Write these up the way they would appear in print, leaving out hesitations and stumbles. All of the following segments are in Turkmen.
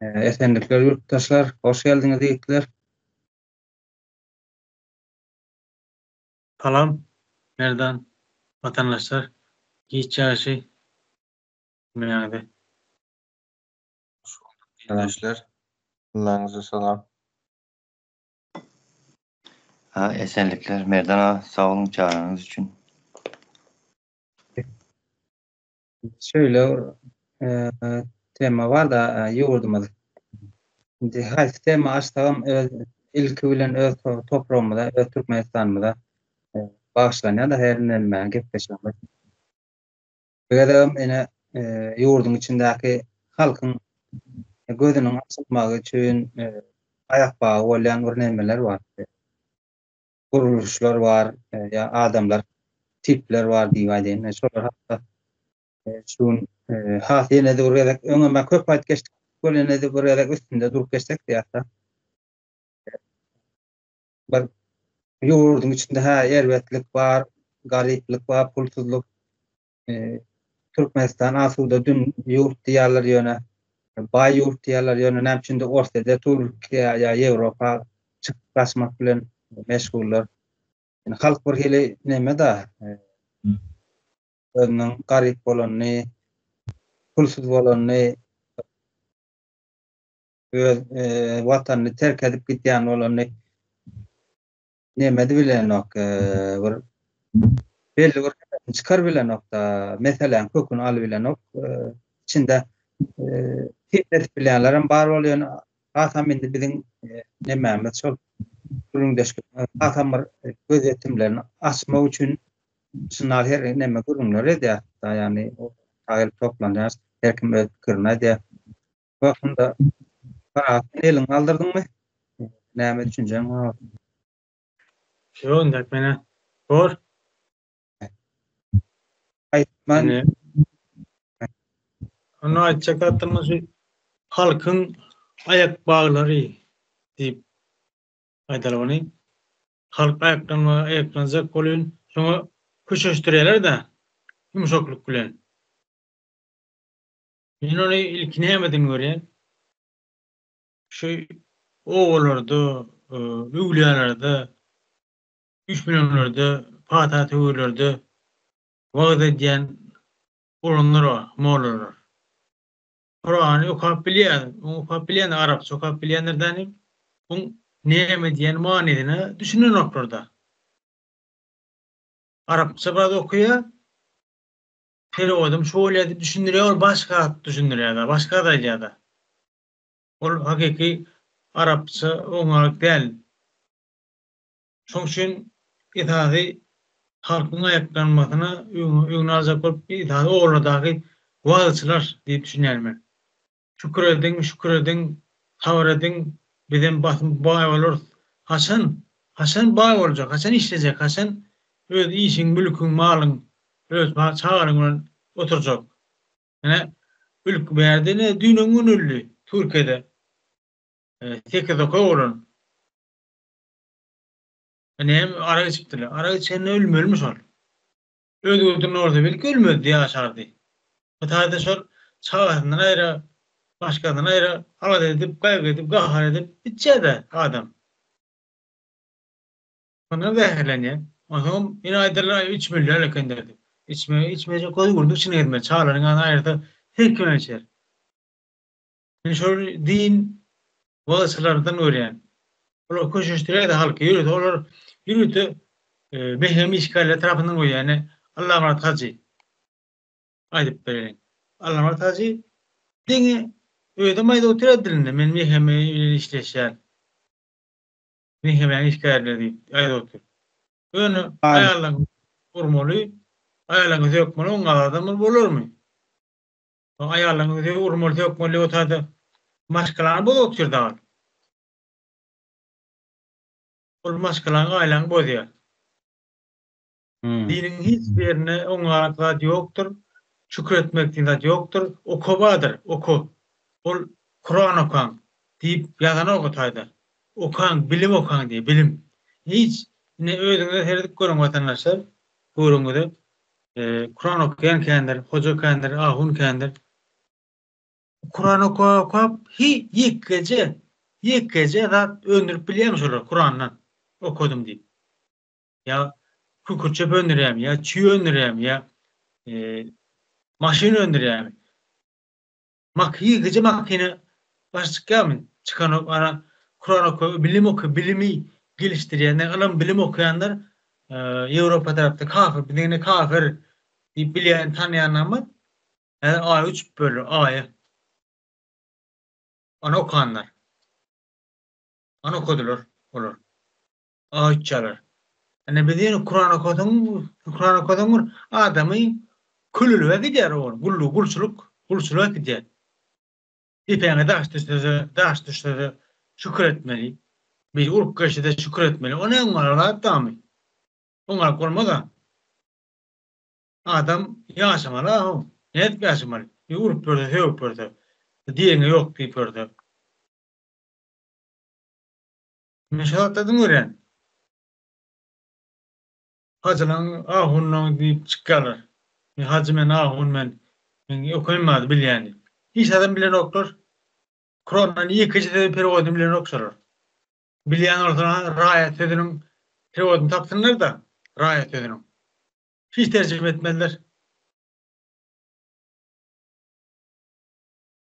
Esenlikler ýurtdaşlar, hoş geldiňiz ýigitler. Salam Merdan watandaşlar giç ýagşy hemmäňize. Hoş bulduk ildeşler. Hemmäňize salam. Ha esenlikler Merdan aga sag boluň çagyranyňyz üçin. Şeýle bir tema bar-da ýurdumyz. Indi haýsy tema açsagam öz ilki bilen öz topragymyza, öz Türkmenistanymyza bagyşlanýar-da her näme gepleşigimiz. Bu gezegem ine ýurduň içindäki halkyň gözüniň açylmagy üçin aýakbagy bolýan bir nämeler bar. Gurluşlar bar ýa adamlar, tipler bar diýip aýdaýyn. Şolar hakda şu gün has ýene-de bir gezek öňem köp aýdyp geçdik, ýene-de bir gezek üstünde durup geçsek diýýär. Bir ýurduň içinde hä erbetlik bar, garyplyk bar, pulsuzlyk. Türkmenistan asuda dün ýurt diýýärler ýöne baý ýurt diýýärler ýöne näme üçindir Orsýete, Türkiýä ýa Ýewropa çykyp gaçmak bilen meşgullar. Ýani halk bir hili neme-da özüniň garyp bolanyny, pulsuz bolanyny öz watanyny terk edip gidýän bolanyny nemedi bilenok, bir belli bir çykar bilenok-da, meseläň köküni alyp bilenok. Içinde edip bilýänlerem bar bolýar, ýöne hasam indi biziň nemämiz şol gürrüňdeşlik hasam bir gözýetimlerini açmak üçin şundan her neme gürrüňler edýär. Ýagny gelip toplanýar, her kim öz pikirini aýdýar. Wagtynda Parahat sen eliňi galdyrdyňmy? Näme düşünjeň bar? Ýok indak menä bor. Aýtman. Onda aýtjak zatlarym şu halkyň aýak baglary diýip aýdaly ony. Halk aýaklanma aýaklanjak bolýan şoňa köşeşdirýärler-de ýumşaklyk bilen. Men ony ilki nämeden görýän? Şu obalarda, öwlüýälerde, üýşmeleňlerde, pata-töwirlerde wagyz edýän oglanlar bar, mollalar. Kurany okap bilýär, oň okap bilýän arapça okap bilýänler däni, oň näme diýen manysyna düşünenoklar-da. Arapça biraz okaýar, Perewodam şu bolýar diýip düşündirýär, ol başga zat düşündirýär-de, başga zat aýdýar-da. Ol hakyky arapça oňalyk däl. Şoň üçin esasy halkyň aýaklanmasyna öňüni aljak bolup esasy obalardaky wagyzçylar diýip düşünýän men. Şükür ediň, şükür ediň, sabyr ediň, bizem basym baý bolarys. Haçan? Haçan baý boljak, haçan işlejek, haçan öz işiň, mülküň, malyň, öz çagalaň bilen oturjak? Ine, ülk bärde ine düýn-öň gün öldi Türkiýede. Sekizoka oglan. Näme arak içipdirler. Arak içende ölmelimi şol? Öz ýurdunda bolsa belki ölmezdi, ýaşardy. Hytaýda şol çagasyndan aýra, başgasyndan aýra alada edip, gaýgy edip, gahar edip içýär-dä adam. Şondan zäherlenýär. Onsoňam ýene aýdarlar, aý içmeli däl eken-dä diýip. Içme, içmejek bolsa ýurduň içine gezmeli. Çagalaryň ýanyndan aýyrsa her kim içer. Men şol din wagyzçylardan görýän. Olar köşeşdirýär-de halky. Ýörite olar ýörite BHM işgärleri tarapyndan goýýar. Ine, Allamyrat hajy aýdyp bereýin. Allamyrat hajy diňe özem aýdyp oturýar dilinde, men BHM bilen işleşýän. BHM-niň işgärleri diýip aýdyp otyr. Ýöne aýallaryňy urmaly, aýallaryňy sökmeli, oňa adam bolarmy? Aýallaryňy söýüp urmaly sökmeli otada maşgalany bozup otyr dagy. Ol maşgalaňy aýlaňy bozýar. Diniň hiç bir ýerinde oňalyk zat ýokdur. Şükür etmek diýen zat ýokdur. Oka bardyr, oka. Ol Kuran okaň diýip ýazanok o taýda. Okaň, bilim okaň diýýär, bilim. Hiç ine özüňize seredip görüň watandaşlar, göwrüňize. Kuran okaýan kändir, hoja kändir, ahun kändir. Kuran okap okap hi ýekeje ýekeje zat öndürip bilýärmi şolar Kurandan okadym diýip. Ýa kükürt çöp öndürýärmi, ýa çüý öndürýärmi, ýa maşyn öndürýärmi? Mak ýekeje makina baş çykýarmy? Çykanok ana Kuran oka bilim oka bilimi gelişdirýänler ylym bilim okaýanlar Ýewropa tarapda kafir biziňne kafir diýip bilýän tanaýanlarymyz häzir aýa uçup börler aýa. Ana okanlar. Ana okadylar olar. Aýa uçýarlar. Ine biz ýene Kuran okasaň Kuran okasaň bir adamy külülige gidýär ol gullu gulçulyk gulçulyga gidýär. Depäňe daş düşse-de daş düşse-de şükür etmeli. Biri urup geçse-de şükür etmeli. O näme oňarak zat damy? Oňarak bolmaz-a. Adam ýaşamaly-a how. Nädip ýaşamaly? Biri urup ýörse, sögüp ýörse, diýeňe ýok diýip ýörse. Men şu zatlardan görýän. Hajylaň ahunlaň diýip çykýarlar. Men hajy men ahun men. Men okaýyn bady bilýän diýip. Hiç zadam bilenoklar. Kurandan ýekeje sözüň perewodyny bilenok şolar. Bilýän bolsalar raýat sözüniň perewodyny tapsynlar-da, raýat sözüniň. Hiç terjime etmezler.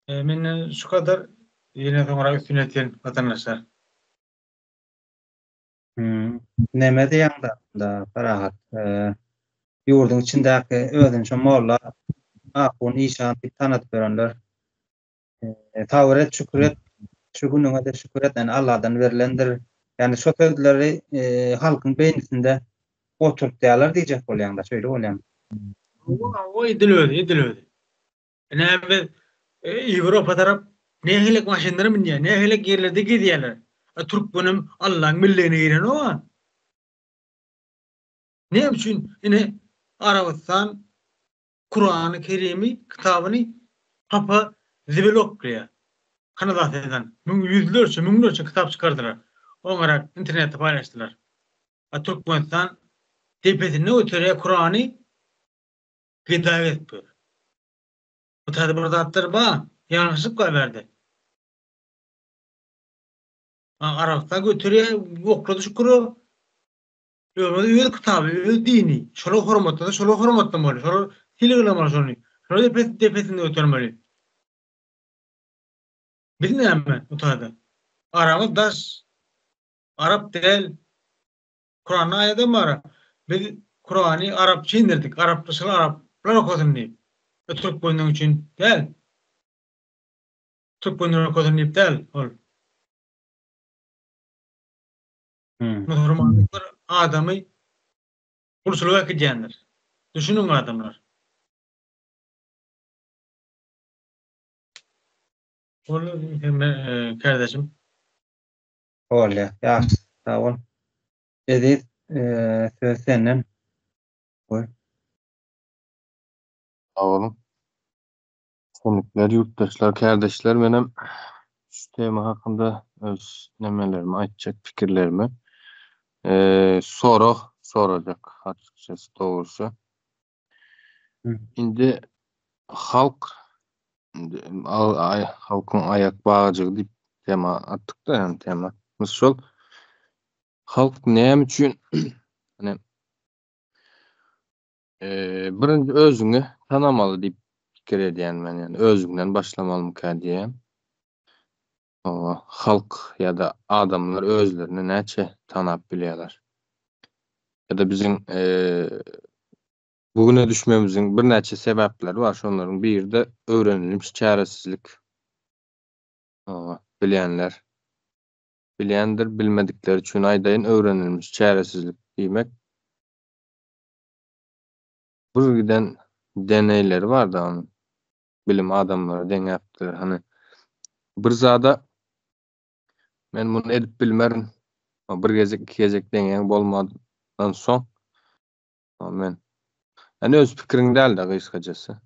Menden şu kadar. Ýene soňra üstüni ýetirin watandaşlar. Neme diýýäň-da onda Parahat? Ýurduň içindäki özüni şo molla, ahun, işan diýip tanadyp ýörenler. Sabyr et, şükür et, şu günüňe-de şükür et, ýani Alladan berlendir. Ýani şo sözleri halkyň beýnisinde oturtýarlar diýjek bolýaň-da, şeýle bolýamy? Hawa, hawa, edil özi, edil özi. Ine biz Ýewropa tarap nähili maşynlara münýär, nähili ýerlerde gezýärler. A türkmenem Allaň milligine girenok-a. Näme üçin ine Arabystan Kurany Kerimi kitabyny hapa zibil oklaýar. Kanalizasiýadan müň ýüzlerçe, müňlerçe kitap çykardylar. Oňarak internetde paýlaşdylar. A Türkmenistan depesinde göterýär Kurany Gedaý gezip ýör. Bu taýda bir zatlar bar, ýalňyşlyk bar bärde. A Arabystan göterýär, oklady şükür o. Özi öz kitaby, öz dini. Şolar hormatlasa, şolar hormatlamaly, şolar sylagylamaly şony. Şolar depes, depesinde götermeli. Biz näme bu taýda? Aramyz daş. Arap däl. Kuranda aýadam bar. Biz Kurany arapça indirdik. Araplaşyl araplar okasyn diýip. E türkmenler üçin däl. Türkmenler okasyn diýip däl ol. Hmm. Musulmanlar adamy gulçulyga äkidýändir. Düşüniň adamlar. Ol hemme e, kardeşim. Bolýar. Ýagşy, sag bol. Eziz, söz senden. Goý. Sag boluň. Esenlikler ýurtdaşlar, kärdeşler menem şu tema hakynda öz nemelerimi aýtjak pikirlerimi. Sorag sorajak açykçasy dogrusy. Indi halk indi halkyň aýak bagjygy diýip tema atdyk-da ýani tema. Biz şol halk näme üçin hani birinji özüňi tanamaly diýip pikir edýän men ýani özüňden başlamalymyka diýýän. Halk ýa-da adamlar özlerini näçe tanap bilýärler? Ýa-da biziň bu güne düşmemiziň birnäçe sebäpleri bar. Şonlaryň biri-de öwrenilmiş çäresizlik. Bilýänler bilýändir, bilmedikleri üçin aýdaýyn, öwrenilmiş çäresizlik diýmek bir giden deneýleri bar-da onuň. Bilim adamlary deňäpdir. Hany bir zada men muny edip bilmerin. Bir gezek, iki gezek deňeýäň bolmadan soň men Ýani öz pikiriň däl-de gysgajasy.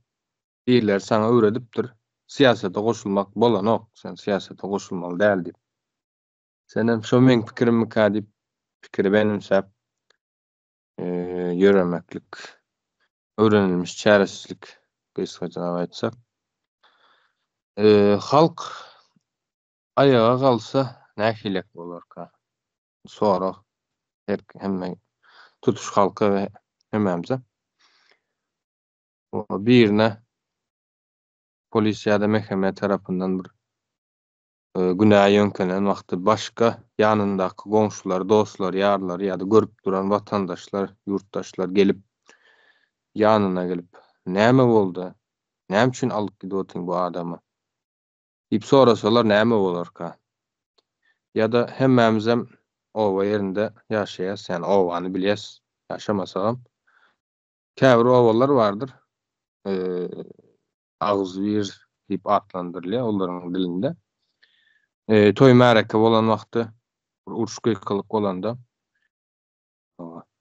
Birileri saňa öwredipdir, syýasata goşulmak bolanok, sen syýasata goşulmaly däl diýip. Senem şo meň pikirimmikä diýip pikiri benimsäp ýöremeklik öwrenilmiş çäresizlik gysgaça aýtsak. Halk aýaga galsa nähilek bolarka? Sorag her hemme tutuş halka we hemmämize. Birine polis ýa-da MHM tarapyndan bir günä ýöňkenen wagty başga ýanyndaky goňşulary, dostlary, ýarlary ýa-da görüp duran watandaşlar, ýurtdaşlar gelip, ýanyna gelip, Näme boldy? Näme üçin alyp gidip otyň bu adamy? Diýip sorasalar näme bolarka? Ýa-da hemmämizem oba ýerinde ýaşaýas, ýagny obany bilýäs, ýaşamasagam. Käbir obalar bardyr, agzybir diýip atlandyrylýar olaryň dilinde. Toý-märeke bolan wagty, bir uruş-gykylyk bolanda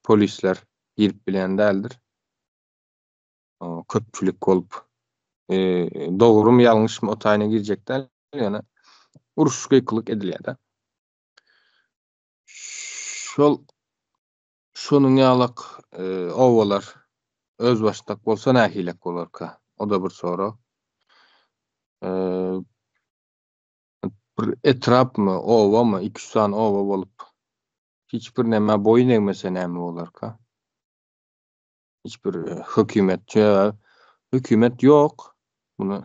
polisler girip bilýän däldir. Köpçülik bolup, dogrumy, ýalňyşmy o taýyna girjek däl, ýöne uruş-gykylyk edilýär-de. Şol Şonuň ýalak obalar özbaşdak bolsa nähilek bolarka? O-da bir sorag. Bir etrapmy, obamy, iki-üç sany oba bolup, hiç bir nämä boýun egmese näme bolarka? Hiç bir hökümet, hökümet ýok. Muny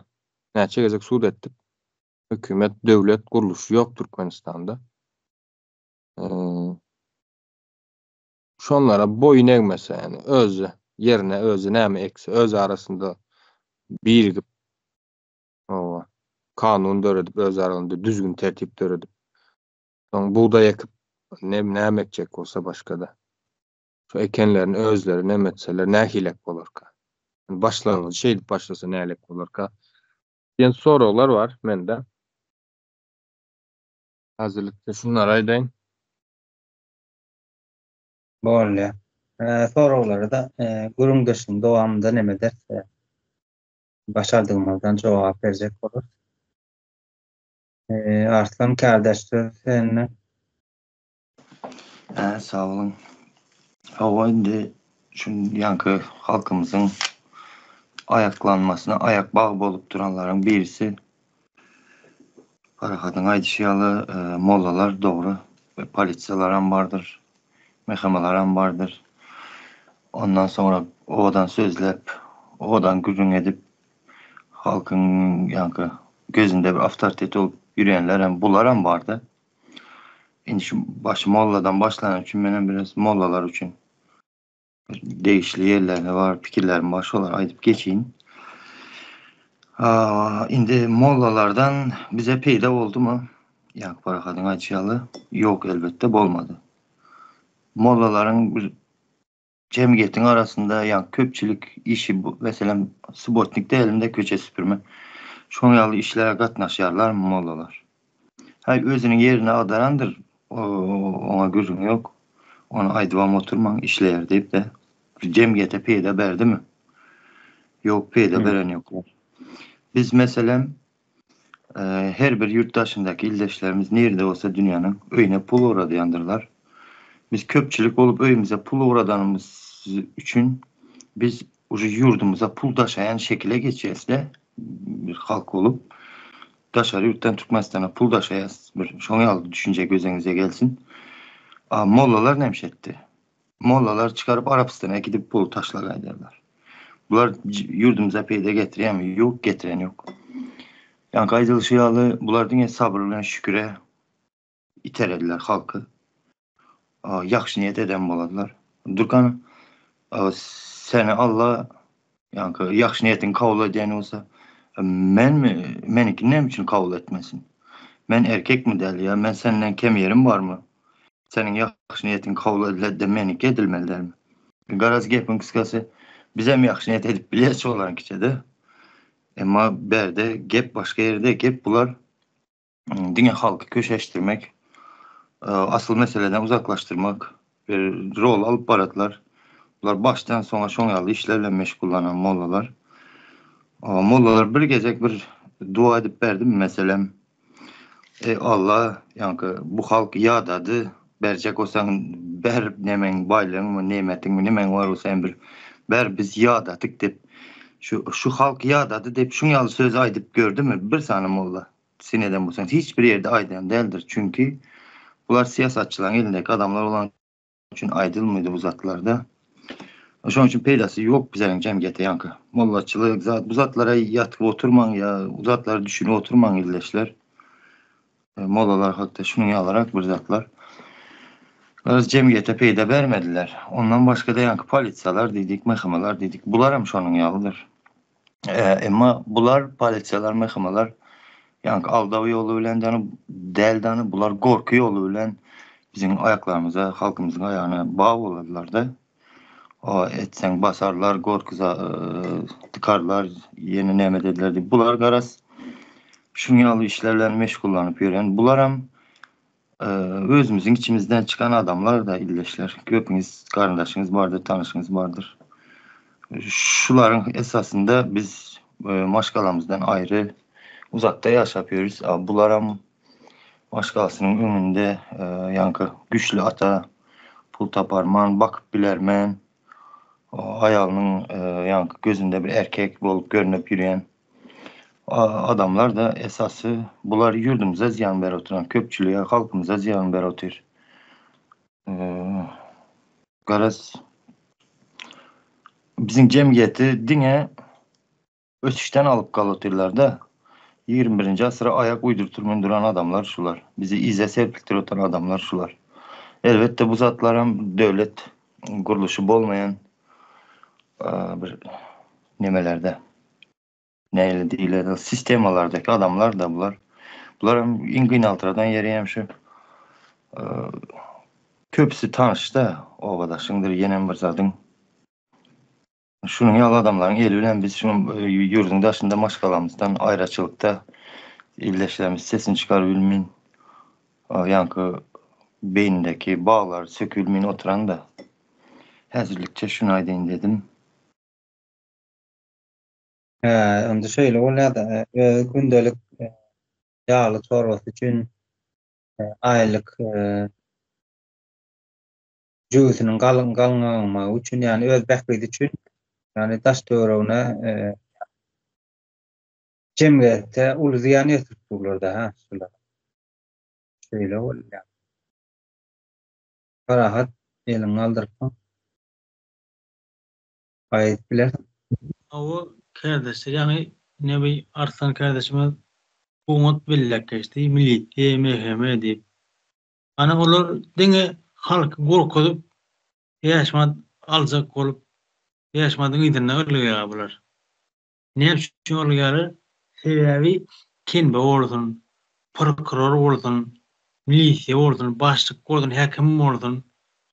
näçe gezek sud etdik. Hökümet, döwlet gurluşy ýok Türkmenistanda. Şonlara boýun egmese, ýagny özi ýerine özi näme ekse, öz arasynda birigip, hawa, kanun döredip, öz aralarynda düzgün tertip döredip, soň bugdaý ekip, ne näme ekjek bolsa başga-da. Şu ekenlerini özleri neme etseler nähilek bolarka? Başlangyjy şeýdip başlasa nähilek bolarka? Diýen soraglar bar mende. Häzirlikçe şunlary aýdaýyn. Bolýar. Soraglary-da gürrüňdeşligiň dowamynda neme ederis, başardygymyzdan jogap berjek bolarys. Arslan kärdeş söz sende. Hä, sag boluň. Hawa, indi şu ýaňky halkymyzyň aýaklanmasyna aýak bag bolup duranlaryň birisi Parahadyň aýdyşy ýaly, mollalar dogry, polisiýalaram bardyr, MHM-laram bardyr. Ondan soňra owadan sözläp, owadan gürrüň edip, halkyň ýaňky gözünde bir awtoritet bolup ýörýänlerem, bularam bardy. Indi şu başy molladan başlany üçin menem biraz mollalar üçin degişli ýerlerine bar pikirlerim bar şolary aýdyp geçeýin. Indi mollalardan bize peýda boldumy? Ýa Parahadyň aýdyşy ýaly, ýok elbetde bolmady. Mollalaryň bir jemgyýetiň arasynda ýa köpçülik işi meselem subotnik dälimde köçe süpürme şoň ýaly işlere gatnaşýarlarmy mollalar? Haý özüniň ýerini agdarandyr oňa gürrüň ýok. Ony aýdybam oturmaň işleýär diýip-de jemgyýete peýda berdimi? Ýok peýda beren ýoklar. Biz meselem her bir ýurt daşyndaky ildeşlerimiz nirde bolsa dünýäniň öýüne pul ugradýandyrlar. Biz köpçülik bolup öýümize pul ugradanymyz üçin biz uje ýurdumyza pul daşaýan şekile geçýäs-de bir halk bolup. Daşary ýurtdan Türkmenistana pul daşaýas bir şoň ýaly düşünje gözüňize gelsin. A mollalar näme etdi? Mollalar çykaryp Arabystana gidip pul taşlar gaýdarlar. Bular ýurdumyza peýda getirýärmi? Ýok, getiren ýok. Ýaňky aýdylyşy ýaly bular diňe sabyr bilen şüküre iterediler halky. Ýagşy niýet eden boladylar. Durkan seni Alla ýaňky ýagşy niýetiňi kabul edýän bolsa, menmi, meniki näme üçin kabul etmesin? Men erkekmi däl ýa men senden kem ýerim barmy? Seniň ýagşy niýetiň kabul ediledi-de meniki edilmeli dälmi? Garaz gepiň kysgasy, bizem ýagşy niýet edip bilýäs şolaryňkiçe-de. Emma bärde gep başga ýerde, gep bular diňe halky köşeşdirmek, asyl meseleden uzaklaşdyrmak bir rol alyp baradylar. Bular başdan soňa şoň ýaly işler bilen meşgullanan mollalar. Mollalar bir gezek bir dua edip berdimi meselem, Eý Alla, ýaňky bu halk ýadady, berjek bolsaň ber nemeň baýlygyňmy, nemetiňmi, nemeň bar bolsa hem bir ber biz ýadadyk diýip. Şu şu halk ýadady diýip şuň ýaly sözi aýdyp gördümi bir sany molla? Syn eden bolsaňyz hiç bir ýerde aýdan däldir. Çünki bular syýasatçylaryň elindäki adamlar bolan üçin aýdylmady bu zatlarda. Şonuň üçin peýdasy ýok bizleriň jemgyýete ýaňky. Mollaçylyk zat bu zatlara ýatyp oturmaň ýa bu zatlara düşünip oturmaň ildeşler. Mollalar hakda şunuň ýalyrak bir zatlar. Garaz jemgyýete peýda bermediler. Ondan başga-da ýaňky polisiýalar diýdik, MHM-lar diýdik. Bular hem şonuň ýalydyr. Emma bular polisiýalar, MHM-lar ýaňky aldaw ýoly bilen dany däl dany bular gorky ýoly bilen biziň aýaklarymyza, halkymyzyň aýagyna bag boladylar-da. O etseň basarlar, gorkuza dykarlar, ýene näme dediler diýip. Bular garaz şuň ýaly işler bilen meşgullanyp ýören. Bularam özümiziň içimizden çykan adamlar-da ildeşler. Köpüňiz garyndaşyňyz bardyr, tanyşyňyz bardyr. Şularyň esasynda biz maşgalamyzdan aýry uzakda ýaşap ýörüs. Bularam maşgalasynyň öňünde ýaňky güýçli ata pul taparman, bakyp bilermen, aýalynyň ýaňky gözünde bir erkek bolup görnüp ýörýän adamlar-da esasy bular ýurdumyza zyýan berip oturan köpçülige, halkymyza zyýan berip otyr. Garaz, biziň jemgyýeti diňe Ösüşden alyp gal otyrlarda. 21-nji asyra aýak uýdurtyrmyn duran adamlar şular. Bizi yza serpikdirip oturan adamlar şular. Elbetde bu zatlaram döwlet gurluşy bolmaýan bir nemelerde nähili diýiledi sistemalardaky adamlar da bular. Bularam iň gynaltyradan ýeri hem şu köpüsi tanyşda obadaşyňdyr ýenem bir zadyň. Şunuň ýaly adamlaryň eli bilen biz şu ýurduň daşynda maşgalamyzdan aýraçylykda ildeşlerimiz sesini çykaryp bilmin, ýaňky beýnidäki baglary sökülmin oturan-da. Häzirlikçe şuny aýdaýyn dedim. Hä, onda şeýle bolýar-da, öz gündelik ýagly çorbasy üçin aýlyk jübüsiniň galyň galňamagy üçin, ýagny öz bähbidi üçin, ýagny daş-töweregine jemgyýete uly zyýan ýetirip durlar-da, hä, şular. Şeýle bolýar. Parahat eliňi galdyrypsyň. Aýdyp bilersiň. Hawa, kärdeşler, ýaňy Nebi Arslan kärdeşimiz oňat belläp geçdi, milisiýa, MHM diýip. Ana olar diňe halky gorkuzyp bäş manat aljak bolup bäş manadyň yzynda ylgaýar bular. Näme üçin ylgaýarlar? Sebäbi tenbe bolsun, prokuror bolsun, milisiýa bolsun, başlyk bolsun, häkim bolsun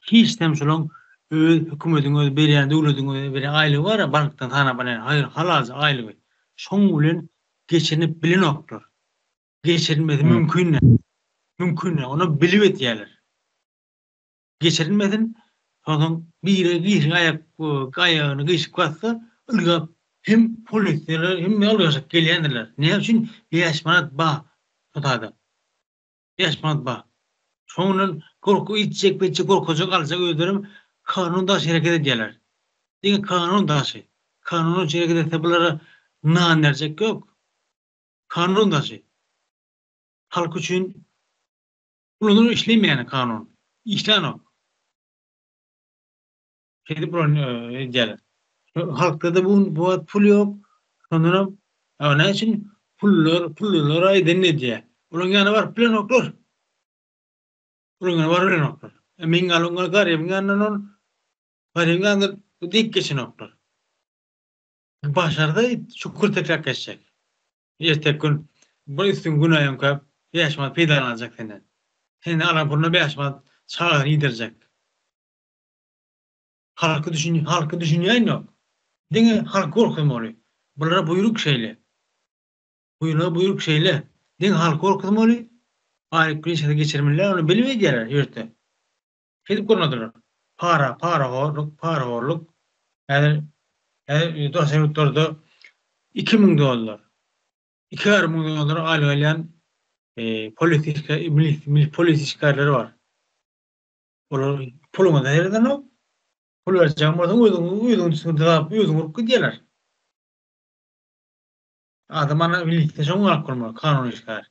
hiç hem şolaň öz hökümediň özi berýän döwlediň özi berýän aýlygy bar-a bankdan sanap alýan haýyr-halajy aýlygy şoň bilen geçinip bilenoklar. Geçirilmesi mümkin däl. Mümkin däl. Ony bilip etýärler. Geçirilmesin, soň biri biriniň aýak aýagyny gyşyk bassa, ylgap hem polisiýalar hem ylgaşyp gelýändirler. Näme üçin 5 manat ba şu taýda. 5 manat ba. Şoňdan gorky içjek, beçjek, gorkajak, aljak özlerem kanun daşy hereket edýärler. Diňe kanun daşy. Kanun daşy hereket etse bulara nan berjek ýok. Kanun daşy. Halk üçin ulanyl işlemeýän kanun. Işlänok. Şeýdip bular edýärler. Halkda-da bu bu wagt pul ýok. Şondanam näme üçin pullar pullulara eden edýär. Olaryň ýanyna baryp bilenoklar. Olaryň ýanyna baryp bilenoklar. E, meň ýaly oňa garybyň ýanyndan ol garybyň ýanyndan dik geçenoklar. Başarsa şu kürtekläp geçjek. Erteki gün bir üstüň günä ýöňkäp 5 manat peýdalanjak senden. Senden alan puluna 5 manat çagasyny iýdirjek. Halky düşün halky düşünýän ýok. Diňe halky gorkuzmaly. Bulara buýruk şeýle. Buýruga buýruk şeýle. Diňe halky gorkuzmaly. Aýlyk pensiýasy geçirmeliler, ony bilip edýärler ýörite. Şeýdip gurnadylar. Para, parahorluk, parahorluk. Häzir häzir daşary ýurtlarda 2000 dollar, 2500 dollar aýlyk alýan polis işgär, polis işgärleri bar. Olar puluňa da seredenok. Pul berjek bolsaň özüň özüň üstüňe dyzap özüň urup gidýärler. Adam ana milisiýa şoň galyp bolmaly, kanun işgäri.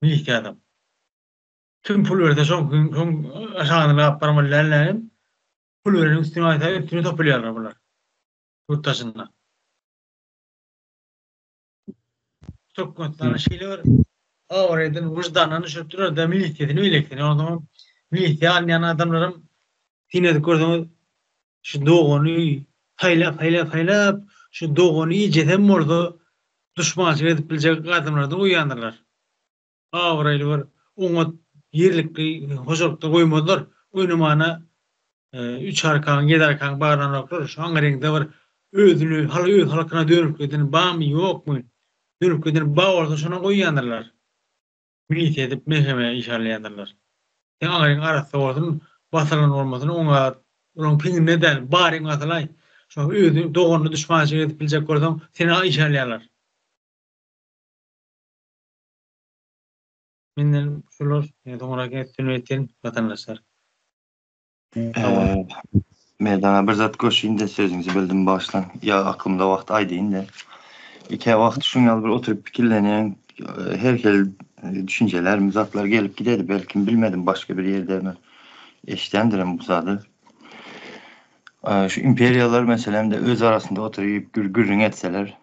Milisiýa adam. Kim pul berse şoň şoň aşagyna galyp barmaly däl näme? Pul bereniň üstüne aýsa üstüne topulýarlar bular. Ýurt daşynda. Türkmenistanda şeýle bir abraýdan, wyždandan düşürip durar-da milisiýasyny beýlekisini. Onsoňam milisiýa alynýan adamlaram syn edip görseňiz şu dogany saýlap, saýlap, saýlap şu dogany ijesem bolsa duşmançylyk edip biljek adamlardan goýýandyrlar. Abraýly bir oňat ýerlikli hojalykda goýmazlar. Oýnamana üç arkaň, ýedi arkaň baglanoklar. Şu aňryňda bir özüni, haly öz halkyna dönüklik eden barmy, ýokmy? Dönüklik eden bar bolsa şony goýýandyrlar. Milisiýa edip MHM-e iş alýandyrlar. Seň aňryň arassa bolsun, basylan bolmasyn, oňa olaň piňine däl, baryň basylaý. Şo özüni doganyny duşmançylyk edip biljek bolsaň, seni işe alýarlar. Menden şular, soňra üstüni ýetirin watandaşlar. Merdana bir zat goşaýyn-da sözüňizi böldüm bagyşlaň. Ýa aklymda wagt aýdaýyn-da. Kä wagt şuň ýaly bir oturyp pikirlenýäň, her hili düşünjeler, zatlar gelip gidedi. Belkim bilmedim başga bir ýerde eşidendirin bu zady. Şu imperiýalar meselem-de öz arasynda oturyp gürrüň etseler,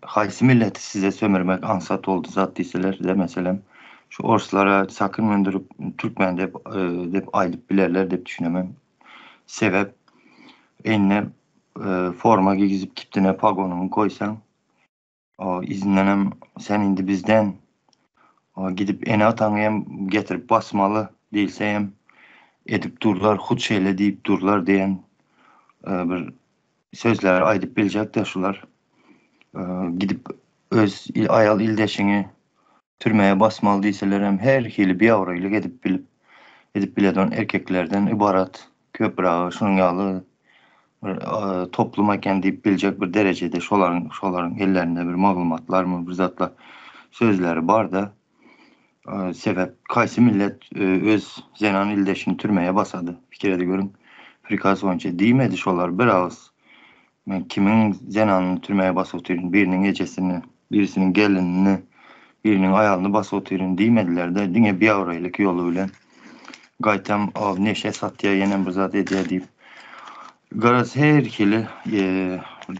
haýsy milleti size sömürmek aňsat boldy zat diýseler-de meselem, şu orslara sakyn mündürip türkmen dep dep aýdyp bilerler dep düşünemem. Sebäp eline forma giýgizip kiptine pagonyňy goýsaň, yzyndanam sen indi bizden gidip ene-ataňy hem getirip basmaly diýilse hem edip durlar, hut şeýle diýip durlar diýen bir sözleri aýdyp biljek-de şular. Gidip öz aýal ildeşiňi türmeye basmaly diýseler hem her hili biabraýlyk edip bilip edip biledon erkeklerden ybarat köprägi şunuň ýaly bir toplum eken diýip biljek bir derejede şolaryň şolaryň ellerinde bir maglumatlarmy bir zatlar sözleri barda sebäp kaýsy millet öz zenan ildeşini türmeye basady pikir ede görüň prikaz boýunça diýmedi şolar bir agyz men kimiň zenanyny türmeye basyp otyryn biriniň ejesini birisiniň gelinini biriniň aýalyny basyp otyryn diýmedilerde diňe biabraýlyk ýoly bilen gaýtam neşe satýa ýenem bir zat edýä diýip garaz her hili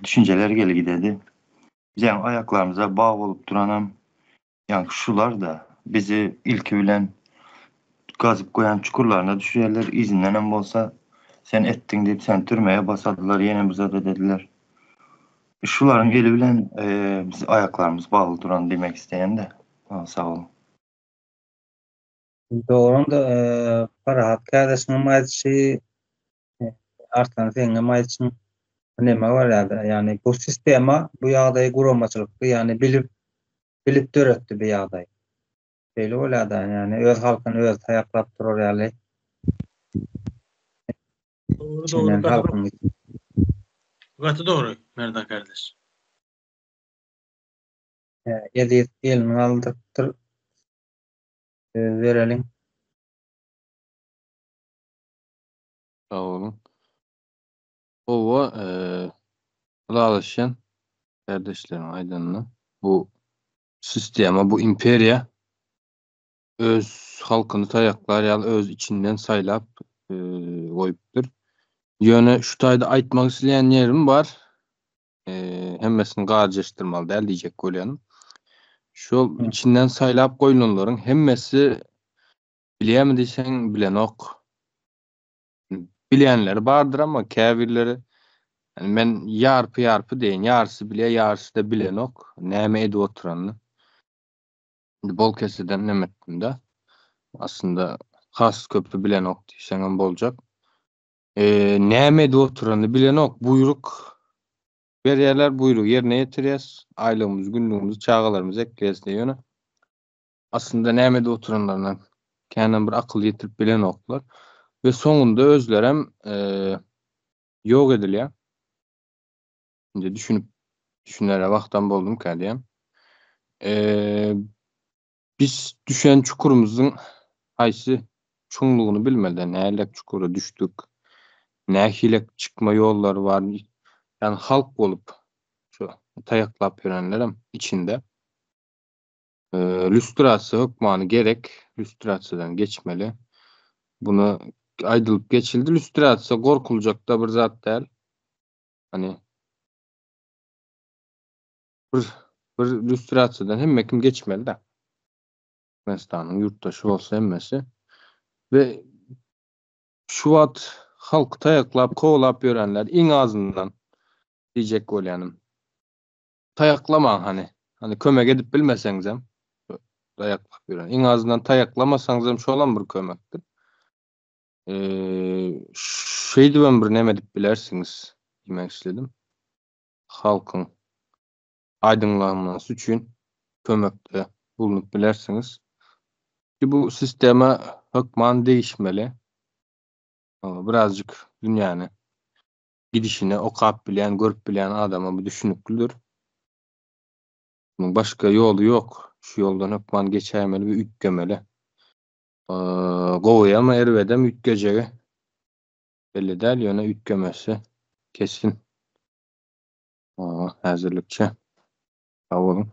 düşünjeler geli gidedi biziň aýaklarymyza bag bolup duranam Ýaňky şular-da bizi ilki bilen gazyp goýan çukurlaryna düşürerler, yzyndanam bolsa sen etdiň diýip seni türmeye basadylar, ýene bir zat edediler. Şularyň eli bilen biz aýaklarymyz bagly duran diýmek isleýän-de. Sag boluň. Dogrudan-da Parahat kärdeşiňem aýdyşy, Arslan seňňem aýdyşyň neme bolýar-da, ýagny bu sistema bu ýagdaýy guramaçylykly, ýagny bilip bilip döretdi bu ýagdaýy. Şeýle bolýar-da, ýagny öz halkyny özi taýaklap durar ýaly. Dogry, dogry, gaty, gaty dogry, Merdan kardeş. Eziz elini galdyrypdyr. Söz bereliň. Sag boluň. Hawa, ylalaşýan kärdeşleriň aýdanyna. Bu sistema, bu imperiýa öz halkyny taýaklar ýaly öz içinden saýlap goýupdyr. Ýöne şu taýda aýtmak isleýän ýerim bar. Hemmesini garjaşdyrmaly däl diýjek bolýanym. Şol içinden saýlap goýlanlaryň hemmesi bilýärmi diýseň bilenok. Bilýänleri bardyr amma käbirleri yani men ýarpy ýarpy diýen ýarysy bilýär ýarysy-da bilenok näme edip oturanyny. Indi bol keseden neme etdim-de. Aslynda has köpi bilenok diýseňem boljak. E, näme edip oturanyny bilenok. Buýruk berýärler, buýrugy ýerine ýetirýäs. Aýlygymyzy, günlügimizi, çagalarymyzy ekleýäs diýýär ýöne. Aslynda näme edip oturanlaryna känem bir akyl ýetirip bilenoklar we soňunda özlerem ýok edilýär. Indi düşünip düşünere wagtam boldumyka diýýän. Biz düşen çukurymyzyň haýsy çuňlugyny bilmeden nähilek çukura düşdük, nähilek çykma ýollary bar, ýagny halk bolup şu. Taýaklap ýörenlerem içinde. Lýustrasiýa hökmany gerek. Lýustrasiýadan geçmeli. Buna aýdylyp geçildi. Lýustrasiýa gorkuljak-da bir zat däl. Hani bir bir lýustrasiýadan hemme kim geçmeli-de. Türkmenistanyň ýurtdaşy bolsa hemmesi. We şu wagt halky taýaklap, kowalap ýörenler iň azyndan diýjek bolýanym. Taýaklamaň hany. Hany kömek edip bilmeseňizem taýaklap ýören. Iň azyndan taýaklamasaňyzam şolam bir kömekdir. Şeýdibem bir neme edip bilersiňiz diýmek isledim. Halkyň aýdyňlanmasy üçin kömekde bulunyp bilersiňiz. Bu sistema hökman degişmeli. Birazjyk dünýäni gidişini okap bilýän, görüp bilýän adama bu düşüniklidir. Munuň başga ýoly ýok. Şu ýoldan hökman geçäýmeli we üýtgemeli. Gowyamy, erbedem üýtgejegi belli däl, ýöne üýtgemesi kesin. Häzirlikçe sag boluň.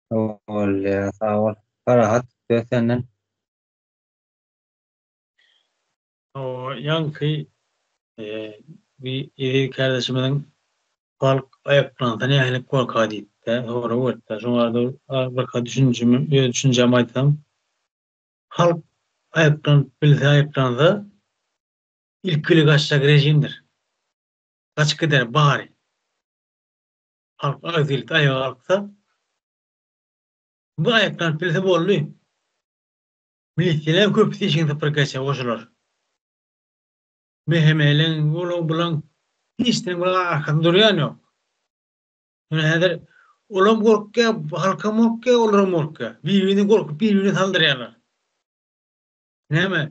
Sag bol, sag bol. Parahat, söz senden. O ýaňky bir eziz kärdeşimiziň halk aýaklansa nähili gorka diýip-de sorag beripdi. Şoňa birka düşünjimi, öz düşünjämi aýtsam, halk aýaklanyp bilse aýaklansa ilki bile gaçjak rejimdir. Gaçyp gider bary. Halk agzybirlikde aýaga galksa, bir aýaklanyp bilse boldy. Milisiýalaň köpüsi işiňi sypyryp geçer goşular. MHM-leň, olaň bulaň hiçden bir arkasynda durýan ýok. Ýöne häzir olam gorkýar, halkam gorkýar, olaram gorkýar. Bir-birini gorkup bir-birine saldyrýarlar. Näme?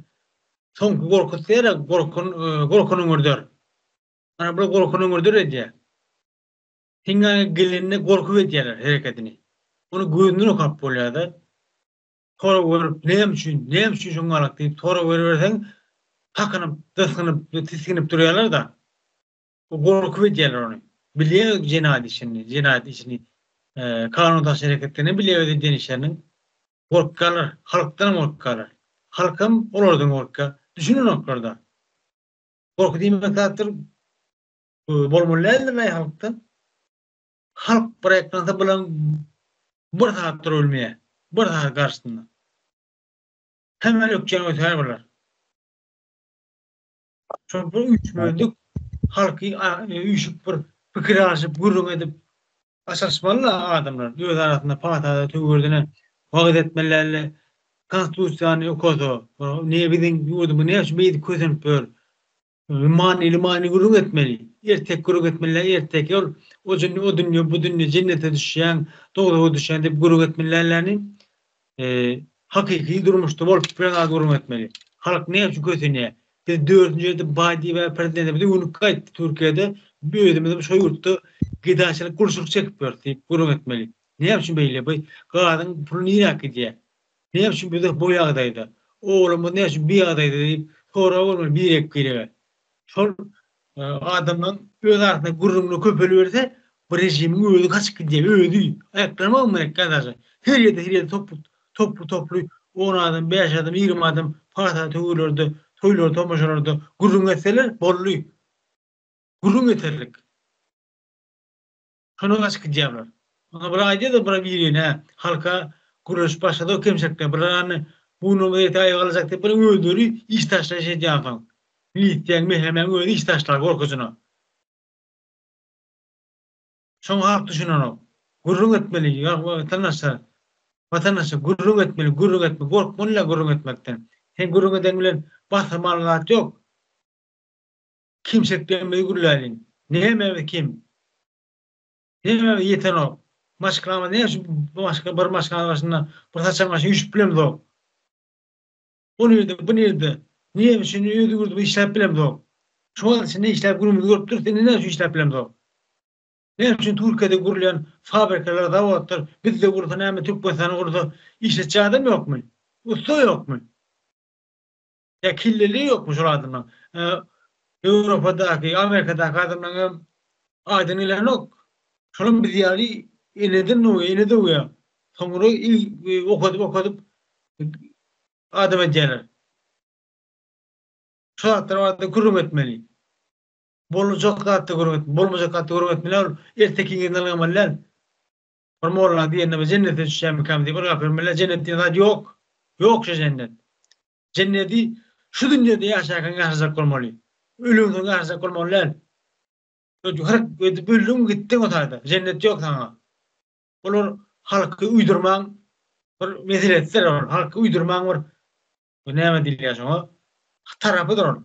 Soňky gorkutýar, gorkan gorkan öňürder. Ana bular gorkan öňürder edýär. Siňňä gelende gorkup edýärler hereketini. Ony gözünden okap bolýar-da. Sorag berip, näme üçin, näme üçin şoň galak diýip sorag beriberseň, sakynyp, dysgynyp, tisginip durýarlar-da. Gorkup edýärler ony. Bilýär jenaýat işini, jenaýat işini, kanun daşy hereketlerini bilýär öz edýän işleriniň. Gorkýarlar, halkdanam gorkýarlar. Halkam olardan gorkýar. Düşünenoklar-da. Gorky diýmek zatdyr, bolmaly däldir-laý halkda. Halk bir aýaklansa bulan bir sagat durup bilmeýär. Bir sagat garşysynda. Hemen ökjäni öter bular. Şol bir üýşmezlik halky üýşüp bir pikir alyşyp gürrüň edip açylyşmaly adamlar öz arasynda patada töwürdine wagyz etmeliler konstitusiýany okasa ne biziň ýurdumyz näme üçin beýdip kösenip ýör Manyly manyly gürrüň etmeli. Erteki gürrüň etmeli däl, erteki ol o dünýe, o dünýe, bu dünýe, jennete düşýäň, dowzaha düşýäň diýip gürrüň etmeli dälläni. Hakyky durmuşda bolup bilen zady gürrüň etmeli. Halk näme üçin kösenýär? Biz dördünji ýerde baý diýip prezidentimiz öwünip gaýtdy Türkiýede, özümizem şo ýurtda gedaýçylyk, gulçulyk çekip ýörüs diýip gürrüň etmeli. Näme üçin beýle? Bu gazyň puly nirä gidýär? Näme üçin bizler bu ýagdaýda? Oglumyz näme üçin bi ýagdaýda diýip sorag bermeli birek-birege. Şol adamlaryň öz arasynda gürrüňler köpeliberse, bu režimiň özi gaçyp gidýär, özi. Aýaklanmagam gerek däl daşy. Her ýerde, her ýerde toply, toply-toply on adam, bäş adam, 20 adam pata töwirlerde, toýlarda, tomaşalarda gürrüň etseler, boldy. Gürrüň ýeterlik. Şonda gaçyp gidýärler. Onda bir aýdýar-da bir birine, halka gürleşip başlady o kemçilikden. Bir hany bu ýete aýak alajak diýip bir özleri iş taşlaýyş edýänsoň. Milisiýaň, MHM-iň özi iş taşlar gorkujyna. Şoňa halk düşünenok. Gürrüň etmeli, ýa watandaşlar. Watandaşlar gürrüň etmeli, gürrüň etmeli. Gorkmalylar gürrüň etmekden. Sen gürrüň eden bilen basyrmaly zat ýok. Kemçiliklerimizi gürläliň. Nämämiz kem? Nämämiz ýetenok? Maşgalamyz näme üçin maşgala bir maşgalanyň başynda bir saçagyň başynda üýşüp bilemzok? O nirde, bu nirde? Näme üçin öz ýurdumyzda işläp bilemzok? Şu wagt içinde işläp günümizi görüp durus, indi näme üçin işläp bilemzok? Näme üçin Türkiýede gurulýan fabrikalar, zawodlar bizde gurulsa näme, Türkmenistanda gurulsa işletjek adam ýokmy? Ussa ýokmy? Ýa kelleligi ýokmy şol adamlaň? Ýewropadaky, Amerikadaky adamlaň hem aýdyň gelenok. Şolam biz ýaly eneden dogýar, ene dogýar. Soňra il okadyp okadyp adam edýärler. Şu zatlar barada gürrüň etmeli. Boljak zatda gürrüň etmeli, bolmajak zatda gürrüň etmeli. Ol ertekiň yzyna ylgamaly däl. Bir molla diýende bir jennete düşýärmikäm diýip ylgap ýörmeli däl. Jennet diýen zat ýok. Ýok şu jennet. Jenneti şu dünýede ýaşarkaň ýaşajak bolmaly. Öleňsoň ýaşajak bolmaly däl. Hyrk edip öldüň gitdiň o taýda. Jennet ýok saňa. Olar halky uýdurmaň bir meselesidir ol. Halky uýdurmaň bir näme diýilýär şoňa? Tarapydyr ol.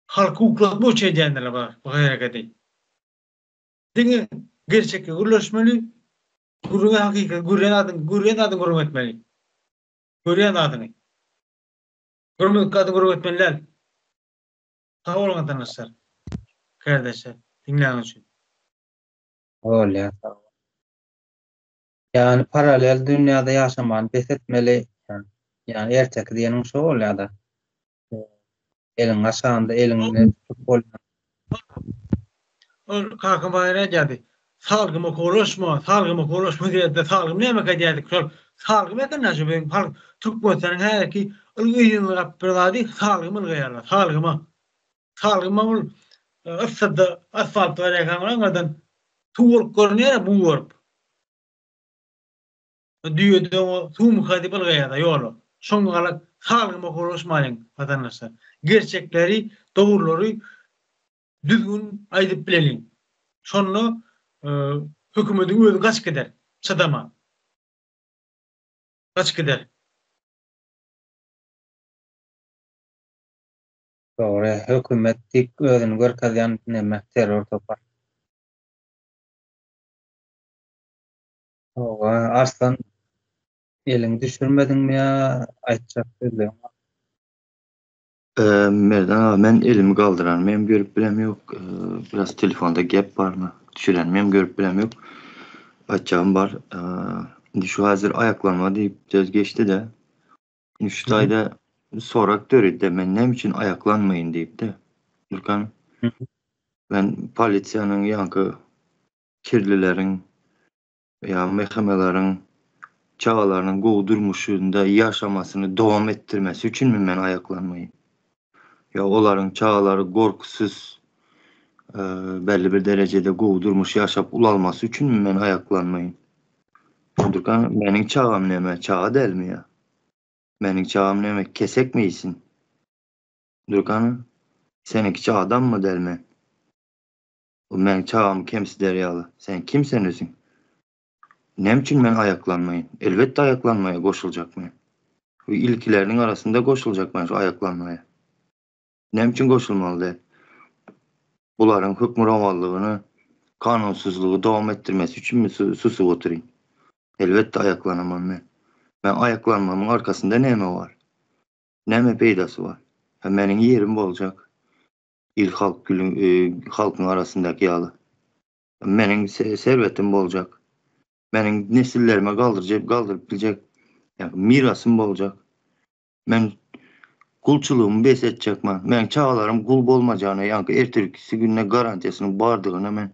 Halky uklatmak üçin edýändirler bular bu hereketi. Diňe gerçekli gürleşmeli, gürrüňe hakykat, görýän zadyň, görýän zadyňy gürrüň etmeli. Görýän zadyňy. Görmedik zadyňy gürrüň etmeli däl. Sag boluň watandaşlar, kärdeşler, diňläniňiz üçin. Bolýar sag bol. Ýagny paralel dünýäde ýaşamany bes etmeli. Ýagny erteki diýeniň şo bolýada. Eliň aşagynda eliňde tutup bolýan. Ol kakam baýar aýdýardy. Salgyma kowalaşma, salgyma kowalaşma diýerdi. Salgym nämekä diýerdik. Şol salgym eken-dä şu biziň halk Türkmenistanyň häzirki ylgap bir zady salgym ylgaýarlar. Salgyma. Salgyma ol yssyda asfaltda barýarkaň aňyrdan suw bolup görünýär-ä bug bolup. Düýe-de oňa suwmyka diýip ylgaýar-da ýola. Şoňa galak salgyma kowalaşmalyň watandaşlar. Gerçekleri, dogrulary düzgün aýdyp bileliň. Şonda hökümediň özi gaçyp gider, çydaman. Gaçyp gider. Dogry, hökümet diýip özüni görkezýän neme terror topar. Hawa, Arslan eliňi düşürmediňmi ýa aýtjak sözleriň bar? Merdan aga men elimi galdyranymy hem görüp bilem ýok. Biraz telefonda gep barmy, düşürenimi hem görüp bilem ýok. Aýtjagym bar. Indi şu häzir aýaklanma diýip söz geçdi-de. Indi şu taýda sorak döredi-de, men näme üçin aýaklanmaýyn diýip-de. Gürkan, men polisiýanyň ýaňky kirlileriň ýa MHM-leriň çagalarynyň gowy durmuşynda ýaşamasyny dowam etdirmesi üçinmi men aýaklanmaýyn? Ýa olaryň çagalary gorkusyz belli bir derejede gowy durmuş ýaşap ulalmasy üçinmi men aýaklanmaýyn? Durkan, meniň çagam näme, çaga dälmi ýa? Meniň çagam näme, kesekmi iýsin? Durkan, seniňkiçe adammy däl men? Ol meniň çagamy kemsider ýaly. Sen kim sen özüň? Näme üçin men aýaklanmaýyn? Elbetde aýaklanmaýa goşuljak men. Bu ilkileriniň arasynda goşuljak men şu aýaklanmaýa. Näme üçin goşulmaly däl? Bularyň hökmürowanlygyny, kanunsyzlygy dowam etdirmesi üçinmi susup otyryn? Elbetde aýaklanaman men. Men aýaklanmamyň arkasynda näme bar? Näme peýdasy bar? Hä meniň ýerim boljak. Il halk gülüň halkyň arasyndaky ýaly. Meniň serwetim boljak. Meniň nesillerime galdyrjak, galdyryp biljek ýa mirasym boljak. Men gulçulygymy bes etjek men. Meniň çagalarym gul bolmajagyna, ýaňky ertirkisi gününe garantiýasynyň bardygyna men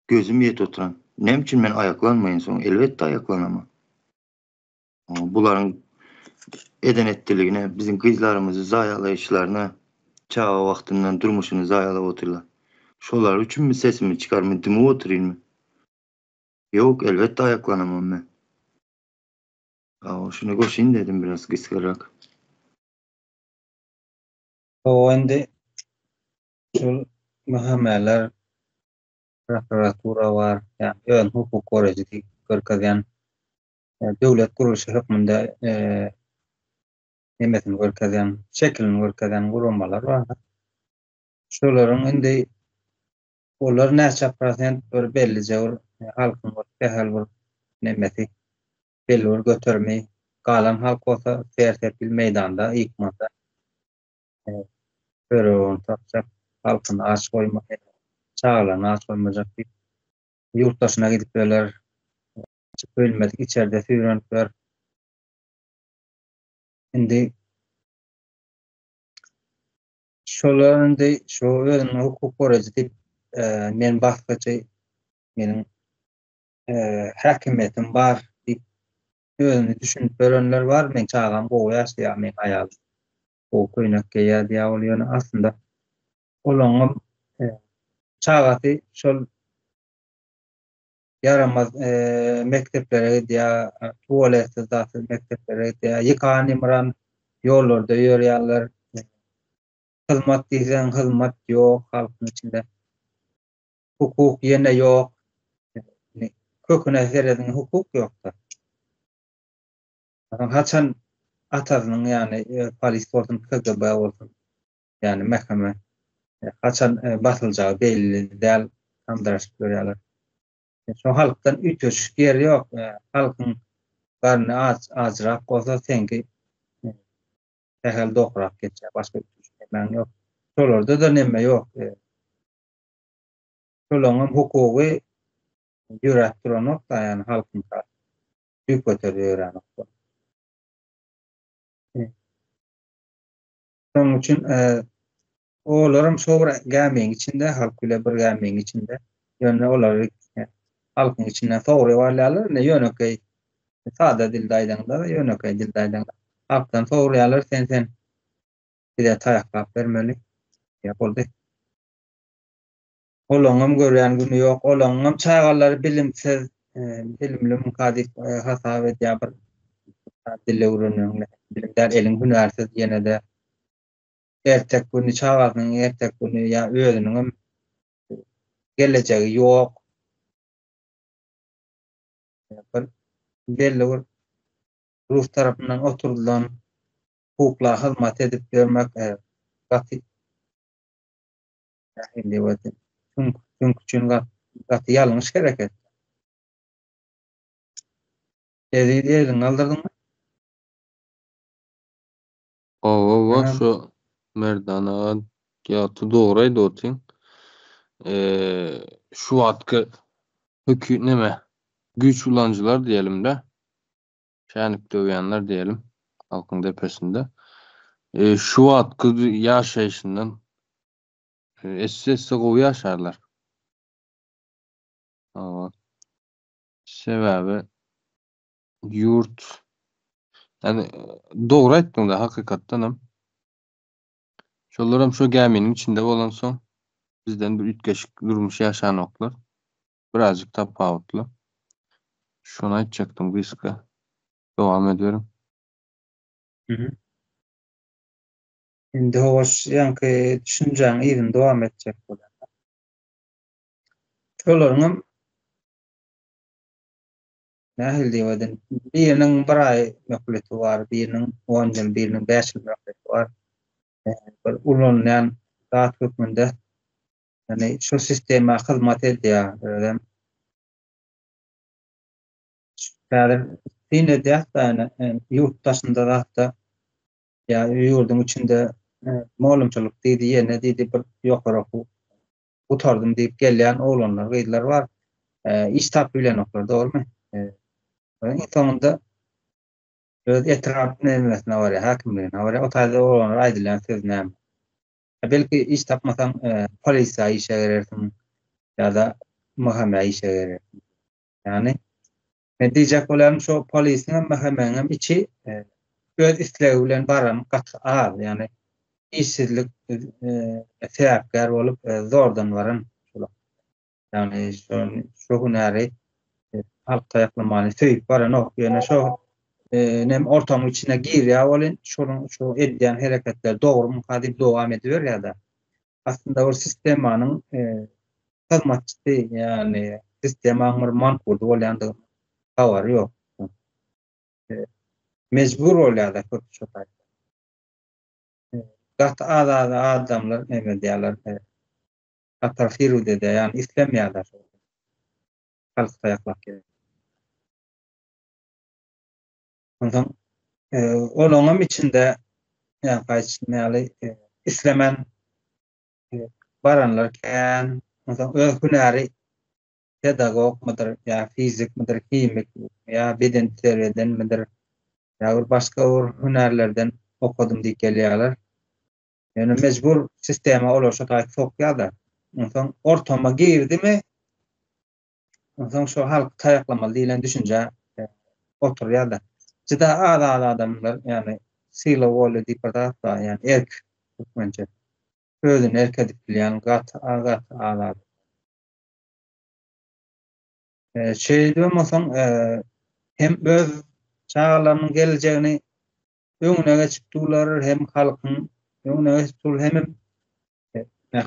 gözüm ýetip oturan. Näme üçin men aýaklanmaýyn soň? Elbetde aýaklanaman. Bularyň eden etdiligine, biziň gyzlarymyzy zaýalaýyşlaryna, çaga wagtyndan durmuşyny zaýalap otyrlar. Şolar üçinmi sesimi çykarmy, dymyp otyrynmy? Ýok, elbetde aýaklanamam men. Şuny goşaýyn dedim biraz gysgarak. Hawa indi şul MHM-ler, prokuratura bar, ýagny özüni hukuk goraýjy diýip görkezýän döwlet gurluşy hökmünde nemesini görkezýän, şekilini görkezýän guramalar bar. Şolaryň indi olar näçe prosent bir bellije bir halkyň bir sähel bir nemesi, belli bir göterimi, galan halk bolsa ser-sepil meýdanda, ykmanda çöregini tapjak, halkyny aç goýmajak, çagalaryny aç goýmajak diýip, ýurt daşyna gidip ýörler. Çykyp bilmedik içerde süýrenipler. Indi şolar indi şu özüni hukuk goraýjy diýip men basgyçy. Meniň häkimiýetim bar diýip özüni düşünip ýörenler bar. Meň çagam gowy ýaşaýar, meň aýalym gowy köýnek geýýär diýýär ol ýöne aslynda olaňam çagasy şol ýaramaz mekdeplere gidýär, tualetsiz zatsyz mekdeplere gidýär, ýykan-ýymyran ýollarda ýörýärler. Hyzmat diýseň hyzmat ýok halkyň içinde. Hukuk ýene ýok. Köküne serediň hukuk ýokda. Haçan atasynyň ýany polis bolsun, KGB bolsun, ýany MHM haçan basyljagy belli däl sandyraşyp ýörýärler. Şo halkdan üýtgeşik ýeri ýok. Halkyň garny aç, ajrak bolsa seňki sähel dokrak geçýär. Başga üýtgeşik nemäň ýok. Şolarda-da neme ýok. Şolaryňam hukugy ýöräp duranok-da, ýagny halkyňka düýpgöter ýöränok. Şonuň üçin olaram şo bir gämiň içinde, halk bile bir gämiň içinde. Ýöne olary halkyň içinden sogrup alýarlar. Indi ýönekeý sada dilde aýdaňda, ýönekeý dilde aýdaňda halkdan sogurýarlar, sen sen bize taýaklap bermeli. Ýa boldy. Olaňam görýän güni ýok. Olaňam çagalary bilimsiz, bilimlimka diýip hasap edýär bir dil öwrenmegiň bilim däl, eliň hünärsiz ýene-de ertek güni çagasynyň ertek güni ýa özüniňem gelejegi ýok. Bir belli bir rus tarapyndan oturdylan hukukla hyzmat edip ýörmek gaty Nähili diýip aýtayyn? Süňk, süňk üçin gaty ýalňyş hereket. Eziz eliňi galdyrdyňmy? Hawa, şu Merdan aga gaty dogry aýdyp otyň. Şu wagtky hökü neme güýç ulanyjylar diýelim-de, şänik döwýänler diýelim halkyň depesinde. Şu wagtky ýaşaýşyndan Esse-esse gowy ýaşarlar. Hawa. Sebäbi ýurt ýani dogry aýtdyňda hakykatdan hem. Şolaram şo gäminiň içinde bolansoň bizden bir üýtgeşik durmuş ýaşanoklar. Birazjyk tapawutly. Şony aýtjakdym gysga. Dowam ediberiň. Indi hoş ýaňky düşünjäň yzyny dowam etjek bolýan. Şolaryňam nähili diýip aýdyn, biriniň bir aý möhleti bar, biriniň on ýyl, biriniň bäş ýyl möhleti bar. Bir ulanylýan zat hökmünde ýagny şu sistema hyzmat edýär özem. Häzir syn edýäs-de ýöne ýurt daşynda zatda Ýa ýurduň içinde mugallymçylyk diýdi, ýene diýdi bir ýokary okuw gutardym diýip gelýän oglanlar, gyzlar bar. Iş tapyp bilenoklar, dogrumy? Iň soňunda öz etrap nemesine barýar, häkimligine barýar. O taýda oglanlara aýdylýan söz näme? Belki iş tapmasaň, polisiýa işe girersiň ýa-da MHM-ä işe girersiň. Ýagny Men diýjek bolýanym şo polisiňem MHM-iňem içi öz islegi bilen baran gaty az, ýagny işsizlik sebäpkär bolup zordan baran şolar. Ýagny şo hünäri halk taýaklamany söýüp baranok, ýöne şo nem ortamyň içine girýär welin şonuň şo edýän hereketleri dogrumyka diýip dowam ediberýär-de. Aslynda bir sistemanyň hyzmatçysy, ýagny sistemaň bir mankurdy bolýandygynyň habary ýok. Mejbur bolýarlar köp şo taýda. Gaty az-az adamlar neme edýärler, hatar firud edýär, ýagny islemeýärler şo halky taýaklap gezip. Onsoň olaňam içinde ýaňky aýdyşym ýaly islemän baranlar kän. Onsoň öz hünäri pedagogmydyr ýa fizikmidir, himik ýa bedenterbiýedenmidir ýa bir başga bir hünärlerden okadym diýip gelýärler. Ýöne mejbur sistema olar şo taýy sokýar-da. Onsoň ortama girdimi? Onsoň şo halky taýaklamaly diýlen düşünje oturýar-da. Juda az-az adamlar, ýagny sila woly diýip bir zat bar, ýagny erk türkmençe. Özüne erk edip bilýän gaty az, gaty az adam. Şeýdibem bolsaň, hem öz çagalarynyň gelejegini öňüne geçip durlar, hem halkyň öňüne geçip durlar, hemem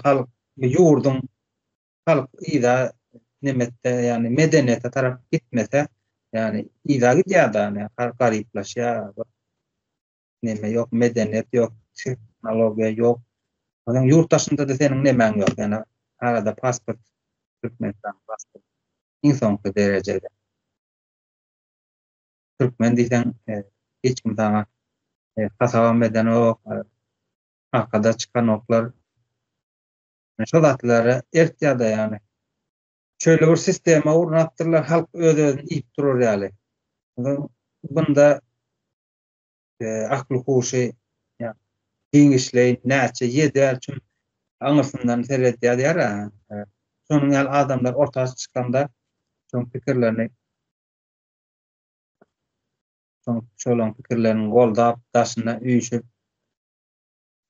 halk ýurduň halk yza nemetde, ýagny medeniýete tarap gitmese, ýagny yza gidýär-de, ýagny garyplaşýar. Neme ýok, medeniýet ýok, tehnologiýa ýok. Onuň ýurt daşynda-da seniň nemäň ýok, ýagny arada pasport, Türkmenistan pasport iň soňky derejede. Türkmen diýseň, hiç kim saňa hasabam edenok, arkada çykanoklar. Şo zatlara ert ýa-da ýagny şeýle bir sistema gurnapdyrlar, halk öz-özüni iýip durar ýaly. Bunda akly-huşy giňişleýin näçe ýedi ölçüm aňyrsyndan seredýär diýýär-ä. Şonuň ýaly adamlar orta çykanda şoň pikirlerini şolaň pikirlerini goldap, daşyna üýşüp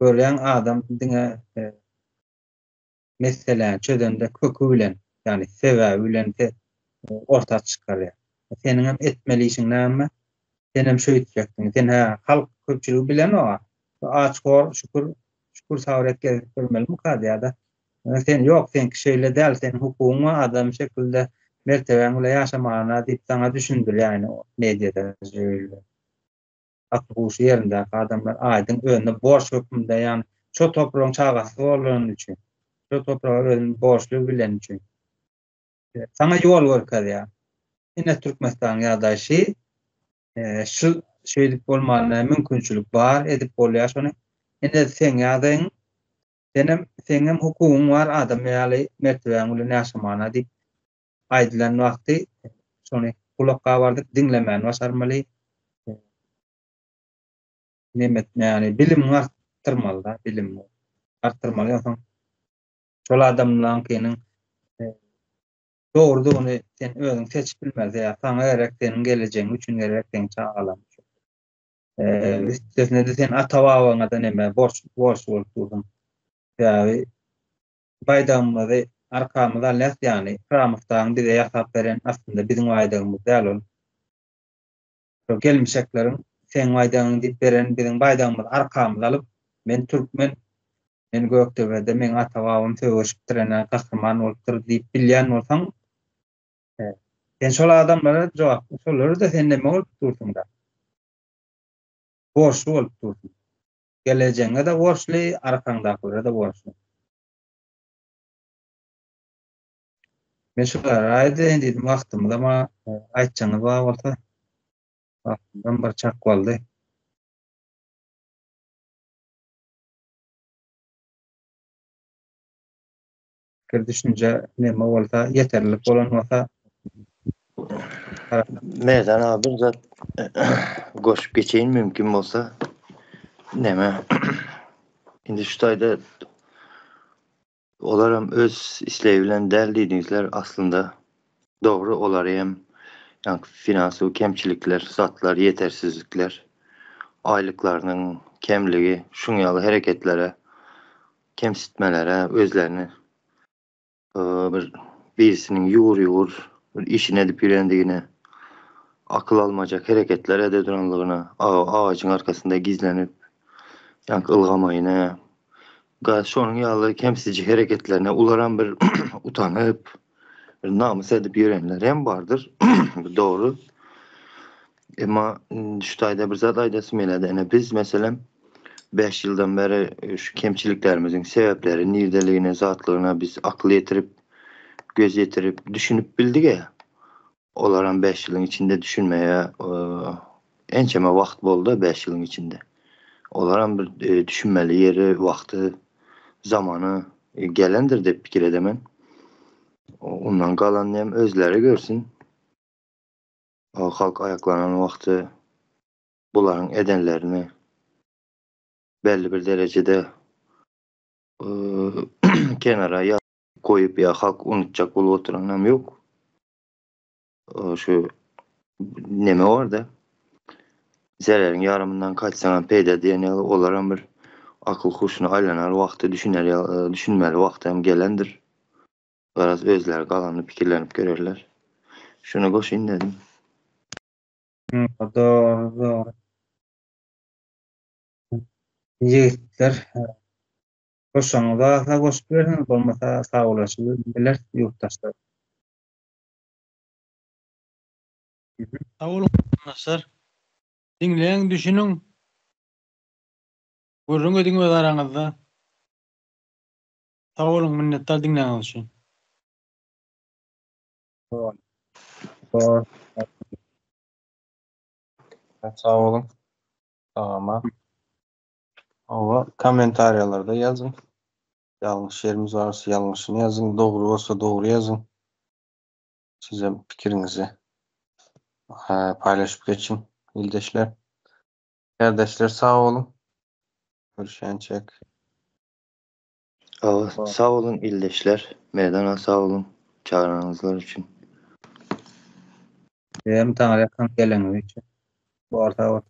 Görýäň adam diňe meseläni çözende köki bilen, ýagny sebäbi bilen orta çykarýar. Seniňem etmeli işiň näme? Senem şeýtjekdiň. Sen hä halk köpçüligi bilenok-a. Aç hor şükür şükür sabyr et gezip görmelimika diýýär-de. Sen ýok seňki şeýle däl, seniň hukugyň bar adam şekilde mertebäň bilen ýaşamana diýip saňa düşündirýär ýagny mediada şeýle. Akyl huşy ýerindäki adamlar aýdyň özüne borç hökmünde ýagny şo topragyň çagasy bolany üçin, şo topraga özüni borçly bileni üçin saňa ýol görkezýär. Ine Türkmenistanyň ýagdaýy şi, şu şeýdip bolmana mümkinçilik bar, edip bolýar şony. Ine seň ýagdaýyň, senem seňem hukugyň bar adam ýaly mertebäň bilen ýaşamana diýip aýdylan wagty şony gulak gabardyp diňlemäni başarmaly. Neme ýagny bilimiňi artdyrmaly-da, bilimiňi artdyrmaly onsoň şol adamlaryňkynyň dogrudygyny sen özüň seçip bilmeli. Ýa saňa gerek, seniň gelejegiň üçin gerek, seň çagalaryň üçin. Üstesine-de sen ata-babaňa-da neme borç borçly bolup dursuň. Sebäbi Baýdagymyzy arkamyza alýas ýagny Hramow dagyň bize ýasap beren aslynda biziň baýdagymyz däl ol. Şol gelmişekleriň seň baýdagyň diýip beren biziň baýdagymyzy arkamyza alyp men türkmen men Gökdepede meň ata babam söweşipdir ene gahryman bolupdyr diýip bilýän bolsaň sen şol adamlara jogap şolara-da sen neme bolup dursuňda borçly bolup dursuň. Gelejegiňe-de borçly, arkaňdakylara-da borçly. Men şulary aýdaýyn diýdim, wagtymyzam aýtjagyňyz bar bolsa, wagtymyzam bir çak boldy. Pikir düşünje neme bolsa, ýeterlik bolan bolsa. Merdan aga bir zat goşup geçeýin mümkin bolsa. Neme? Indi şu taýda olaram öz islegi bilen däl diýdiňizler aslynda dogry olary hem ýaňky finansowy kemçilikler, zatlar, ýetersizlikler, aýlyklarynyň kemligi şuň ýaly hereketlere kemsitmelere özlerini bir birisiniň ýugur-ýugur bir işini edip ýörendigine, akyl almajak hereketler ede duranlygyna, agajyň arkasynda gizlenip, ýaňky ylgamaýyna, gaz şonuň ýaly kemsidiji hereketlerine ularam bir utanyp, bir namys edip ýörenler hem bardyr. Bu dogry. Emma şu taýda bir zat aýdasym gelýär. Ine biz meselem 5 ýyldan bäri şu kemçiliklerimiziň sebäpleri nirdeligine, zatlygyna biz akyl ýetirip, göz ýetirip, düşünip bildik-ä. Olaram 5 ýylyň içinde düşünmäge ençeme wagt boldy 5 ýylyň içinde. Olaram bir düşünmeli ýeri, wagty, zamany gelendir diýip pikir edemen. Ondan galanyny hem özleri görsün. Halk aýaklanan wagty bularyň edenlerini belli bir derejede kenara goýup ýa halk unutjak bolup oturanam ýok. Şu neme barda. Zereriň ýarymyndan gaçsaňam peýda diýen ýaly olaram bir akyl huşuna aýlanar wagty düşüner ýaly düşünmeli wagty hem gelendir. Garaz özleri galanyny pikirlenip görerler. Şuny goşaýyn dedim. Dogry, dogry. Ýigitler, goşaňyz barsa goşup bersiňiz, bolmasa sagbollaşyp bileris ýurtdaşlar. Sag boluň garyndaşlar. Diňläň, düşüniň. Gürrüň ediň öz araňyzda. Sag boluň, minnetdar diňläniňiz üçin. Sag boluň. Sag-aman. Hawa, kommentariýalarda ýazyň. Ýalňyş ýerimiz barsa ýalňyşyny ýazyň, dogry bolsa dogry ýazyň. Sizem pikiriňizi paýlaşyp geçiň ildeşler. Kärdeşler sag boluň. Görüşýänçäk. Sag boluň ildeşler. Merdan aga sag boluň çagyranyňyzlar üçin. Hem taňryýalkasyn geleniňiz üçin. Bor sag bol.